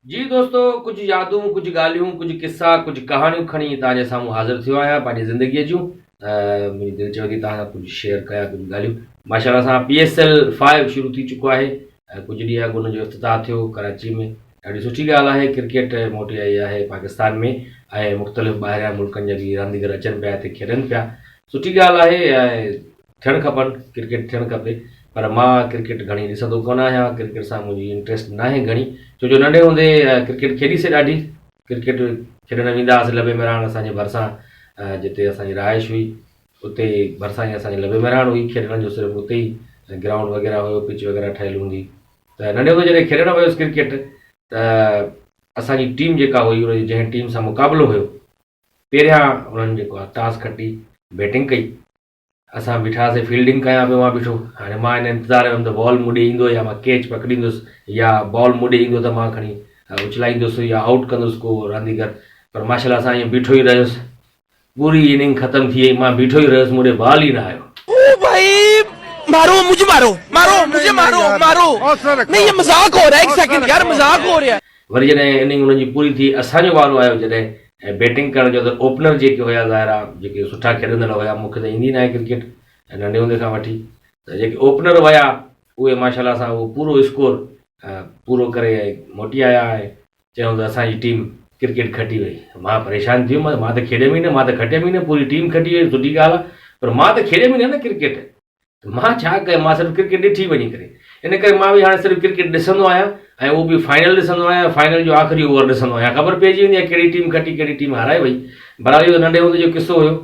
جي دوستو ڪجهه يادون ڪجهه ڳالهيون ڪجهه قصا ڪجهه ڪهاڻيون کڻي توهان جي سامهون حاضر ٿيو آهيان پنهنجي زندگيء جون منهنجي دل چوي ٿي توهان سان ڪجهه شيئر ڪيان ڪجهه ڳالهيون ماشاء الله سان پي ايس ايل فائيو شروع ٿي چڪو آهي ڪجهه ڏينهن اڳ ان جو افتتاح ٿيو ڪراچي ۾ ڏاڍي سٺي ڳالهه آهي ڪرڪيٽ موٽي آئي آهي پاڪستان ۾ ۽ مختلف ٻاهريان ملڪن جا به رانديگر اچن پيا هتي کيڏن پيا سٺي ڳالهه آهي ۽ ٿيڻ کپن ڪرڪيٽ ٿيڻ کپي پر مان ڪرڪيٽ گهڻي ڏسندو ڪونه آهيان ڪرڪيٽ سان منهنجي انٽريسٽ ناهي گهڻي ڇو جو ننڍي هوندي ڪرڪيٽ کيڏي سي ڏاڍي ڪرڪيٽ کيڏڻ ويندا هئاسي لبي مهراڻ اسان جي ڀرسان جتي اسان جي رهائش هئي اتي ڀرسان ئي اسان جي لبي مهراڻ هئي کيڏڻ جو صرف اتي ئي گرائونڊ وغيره هيو پچ وغيره ٺهيل هوندي ته ننڍي هوندي جڏهن کيڏڻ ويس ڪرڪيٽ ته اسان جي ٽيم جيڪا هئي ان جي جنهن ٽيم سان مقابلو هيو پهريان انهن جيڪو آهي ٽاس کٽي بيٽنگ ڪئي اسان بيٺاسين فيلڊنگ ڪيان پيو مان بيٺو هاڻي مان ان انتظار ۾ هيم ته بال مون ڏي ايندو يا مان ڪيچ پڪڙيندس يا بال مون ڏي ايندو ته مان کڻي اڇلائيندس يا آئوٽ ڪندس ڪو رانديگر پر ماشاء الله سان ائين بيٺو ئي رهيس پوري اننگ ختم ٿي وئي مان بيٺو ئي رهيس مون ڏي بال ئي نه آيو. او ڀائي مارو مجهي مارو مارو مجهي مارو مارو نهين يي مذاق هو رها هي ايڪ سيڪنڊ يار مذاق هو رها هي. وري جڏهن اننگ انهن جي پوري ٿي اسان جو وارو آيو جڏهن بيٽنگ ڪرڻ جو ته اوپنر جيڪي هيا ظاهر آ جيڪي سٺا کيڏندڙ هيا مون کي ته ايندي ناهي ڪرڪيٽ ننڍي هوندي کان وٺي ته جيڪي اوپنر هيا اهي ماشاء الله سان اهو پورو اسڪور پورو ڪري ۽ موٽي آيا ۽ چيائون ته اسان جي ٽيم ڪرڪيٽ کٽي وئي مان پريشان ٿي ويم مان ته کيڏيم ئي نه مان ته کٽيم ئي نه پوري ٽيم کٽي وئي سٺي ڳالهه آ پر مان ته کيڏيم ئي نه نه ڪرڪيٽ ته مان ڇا ڪيان مان صرف ڪرڪيٽ ڏٺي وڃي ڪري ان ڪري مان به هاڻي صرف ڪرڪيٽ ڏسندو آهيان ۽ اهو به فائنل ڏسندو آهيان فائنل جو آخري اوور ڏسندو آهيان خبر پئجي ويندي آهي ڪهڙي ٽيم کٽي ڪهڙي ٽيم هارائي وئي بهرحال اهو ننڍي هوندي جو قصو هيو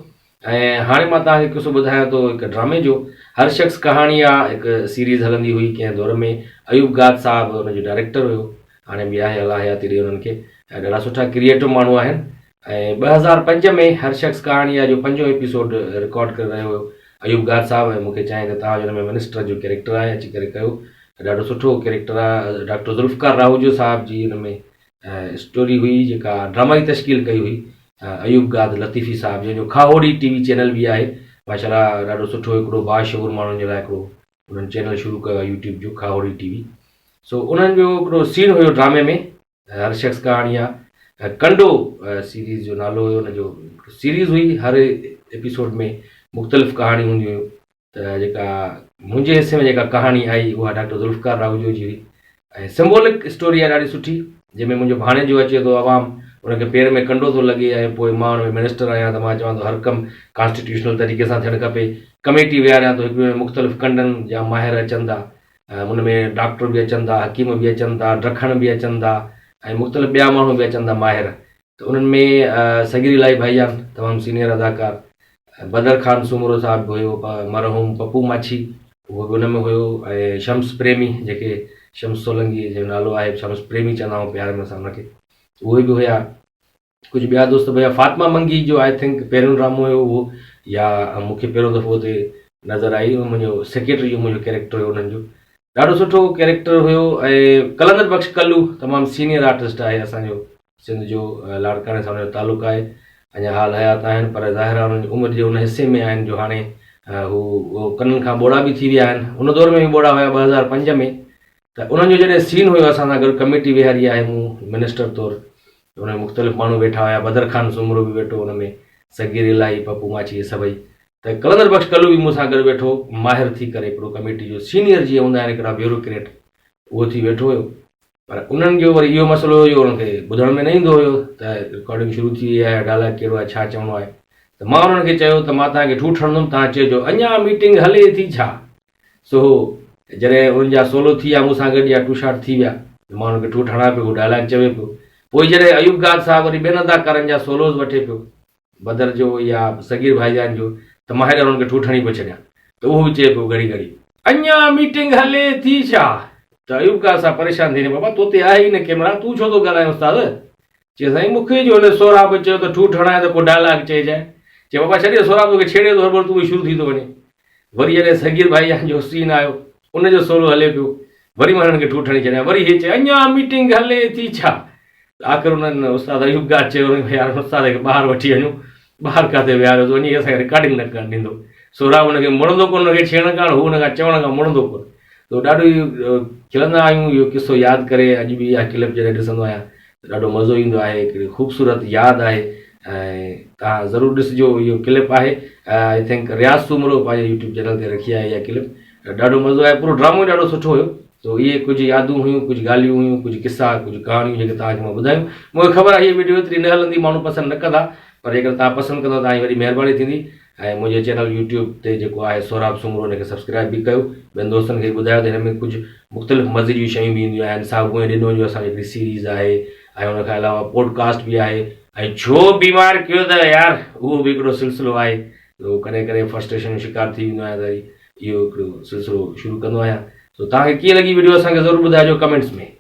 ۽ هاڻي مان توهان کي قصو ٻڌايان ٿو هڪ ڊرامي جو هر شخص ڪهاڻي آ هڪ سيريز هلندي هئي ڪنهن دور ۾ ايوب گاد صاحب ان جو ڊائريڪٽر هيو هاڻي به آهي الله حياتي ڏي انهن کي ۽ ڏاڍا سٺا ڪريئيٽو ماڻهو آهن ۽ 2005 ۾ هر شخص ڪهاڻي آ جو پنجون ايپيسوڊ رڪارڊ ڪري رهيو هيو ايوب گاد صاحب ۽ مون کي چيائين ته توهان جو هن ۾ منسٽر جو ڪيريڪٽر آهي اچي ڪري ڪيو ته ڏاڍو سٺو ڪيريڪٽر آ ڊاڪٽر ذوالفقار راهوجو صاحب جي هن ۾ اسٽوري هئي جيڪا ڊرامائي تشڪيل ڪئي هئي ايوب گاد لطيفي صاحب جنهن جو کاهوڙي ٽي وي چينل به آهي ماشاء الله ڏاڍو سٺو هڪڙو باشعور ماڻهن جي لاء هڪڙو انهن چينل شروع ڪيو آهي يوٽيوب جو کاهوڙي ٽي وي سو انهن جو هڪڙو سين هيو ڊرامي ۾ هر شخص ڪهاڻي آ ڪنڊو سيريز جو نالو هيو ان جو سيريز هئي هر ايپيسوڊ ۾ مختلف ڪهاڻي هونديون هيون ته جيڪا منهنجي حصي ۾ جيڪا ڪهاڻي آئي اها ڊاڪٽر ذوالفقار راهوجو جي هئي ۽ سمبولڪ اسٽوري آهي ڏاڍي سٺي جنهن ۾ منهنجو ڀاڻيجو اچي ٿو عوام ان کي پير ۾ ڪنڊو ٿو لڳي ۽ پوء مان ان ۾ منسٽر آهيان ته مان چوان ٿو هر ڪم ڪانسٽيٽيوشنل طريقي سان ٿيڻ کپي ڪميٽي ويهاريان ٿو هڪ مختلف ڪنڊن جا ماهر اچن ٿا ان ۾ ڊاڪٽر به اچن ٿا، حڪيم به اچن ٿا، ڊکڻ به اچن ٿا ۽ مختلف ٻيا ماڻهو به اچن ٿا ماهر ته انهن ۾ صغير الاهي ڀائيجان تمام سينيئر اداڪار بدر خان سومرو صاحب به هيو مرحوم پپو ماڇي اهو به ان ۾ هيو ۽ شمس پريمي جيڪي شمس سولنگي جو نالو آهي شمس پريمي چوندا آهيون پيار ۾ اسان ان کي اهي به هيا. ڪجهه ٻيا دوست به هيا فاطمه منگي جو I think پهريون ڊرامو هيو اهو يا مون کي پهريون دفعو اتي نظر آئي منهنجو سيڪريٽري جو منهنجو ڪيريڪٽر هيو انهن جو ڏاڍو سٺو ڪيريڪٽر هيو ۽ قلندر بخش ڪلو تمام سينيئر آرٽسٽ آهي اسانجو سنڌ جو لاڙڪاڻي سان ان جو تعلق آهي اڃا حال حيات آهن پر ظاهر آهي انهن جي عمر جي ان حصي ۾ آهن جو هاڻي هو ڪنن کان ٻوڙا به ٿي ويا آهن ان دور ۾ به ٻوڙا هيا 2005 ۾ ته انهن جو جڏهن سين هيو اسان سان گڏ ڪميٽي ويهاري آهي مون منسٽر طور ته ان ۾ مختلف ماڻهو ويٺا هيا، بدر خان سومرو به ويٺو ان ۾ صغير الاهي، پپو ماڇي اهي سڀئي ته قلندر بخش ڪلو به مون سان گڏ ويٺو ماهر ٿي ڪري هڪڙو ڪميٽي جو سينيئر جيئن هوندا آهن هڪڙا بيوروڪريٽ اهو ٿي ويٺو هيو پر انهن جو وري اهو مسئلو هيو جو انهن کي ٻڌڻ ۾ نه ايندو هيو ته رڪارڊنگ شروع ٿي وئي آهي ڊائلاگ ڪهڙو آهي ڇا چوڻو آهي ته مان انهن کي چيو ته مان توهان کي ٺوٺ هڻندم توهان چئجو اڃا ميٽنگ هلي ٿي ڇا؟ سو جڏهن انهن جا سولو ٿي ويا مون سان گڏ يا ٽو شاٽ ٿي ويا ته مان انهن کي ٺوٺ هڻان پيو هو ڊائلاگ چوي پيو. پوء جڏهن ايوب گاد صاحب وري ٻين اداڪارن جا سولوز وٺي پيو بدر جو يا صغير ڀائيجان جو ته مان هيڏانهن انهن کي ٺوٺ هڻي پيو ڇڏيان ته اهو به چئي پيو گهڙي گهڙي. اڃا ميٽنگ هلي ٿي ڇا؟ ته ايوب گاد صاحب پريشان ٿي وڃي بابا تو تي آهي ئي نه ڪيمرا تون ڇو ٿو ڳالهائين استاد؟ چي سائين مون کي جو هن سهراب چيو ته ٺوٺ هڻائي ته پوء ڊائلاگ چئجانء. چي بابا ڇڏ سهراب توکي ڇيڙي ٿو هرڀر تون به شروع ٿي ٿو وڃين. وري جڏهن صغير ڀائي جو سين آيو ان جو سولو هلي پيو وري مان هنن کي ٺوٺ هڻي ڇڏيان وري هي چئي اڃا ميٽنگ هلي ٿي ڇا ته آخر انهن استاد ايوب گاد چيو يار استاد کي ٻاهر وٺي وڃو ٻاهر ڪاٿي ويهاريو ته وڃي اسان کي رڪارڊنگ نه ڪرڻ ڏيندو سهراب هن کي مڙندو ڪونه هن کي ڇيڙڻ ڪاڻ هو هن کان چوڻ کان مڙندو ڪونه. ته ڏاڍو ئي کلندا آهيون اهو قصو ياد ڪري اڄ به اها ڪلپ جڏهن ڏسندو آهيان ته ڏاڍو مزو ايندو آهي هڪڙي خوبصورت ياد آهي ۽ توهان ضرور ڏسجو اهو ڪلپ آهي I think Riaz Soomro پنهنجي يوٽيوب چينل تي رکي آهي اها ڪلپ ڏاڍو مزو آيو پورو ڊرامو ئي ڏاڍو سٺو هيو سو اهي ڪجهه يادون هيون ڪجهه ڳالهيون هيون ڪجهه قصا ڪجهه ڪهاڻيون جيڪي توهان کي مان ٻڌايون مون کي خبر آهي هيء وڊيو ايتري نه هلندي ماڻهو پسند نه ڪندا پر جيڪڏهن توهان پسند ڪندو توهان جي وڏي مهرباني ٿيندي ۽ منهنجي چينل يوٽيوب تي جيڪو آهي سهراب سومرو ان کي سبسڪرائب به ڪيو ٻين دوستن کي به ٻڌايو ته هن ۾ ڪجهه مختلف مزي جون شيون به اينديون آهن صابون ۽ ڏنو جو اسان جي هڪڙي سيريز آهي ۽ ان کان علاوه پوڊ ڪاسٽ به آهي ۽ ڇو بيمار ڪيو ته يار اهو به هڪڙو سلسلو آهي تو ڪڏهن ڪڏهن فرسٽريشن جو شڪار ٿي ويندو آهيان ته اهو هڪڙو سلسلو شروع ڪندو آهيان سو توهان کي ڪيئن لڳي وڊيو اسان کي ضرور ٻڌائجو ڪمينٽس ۾.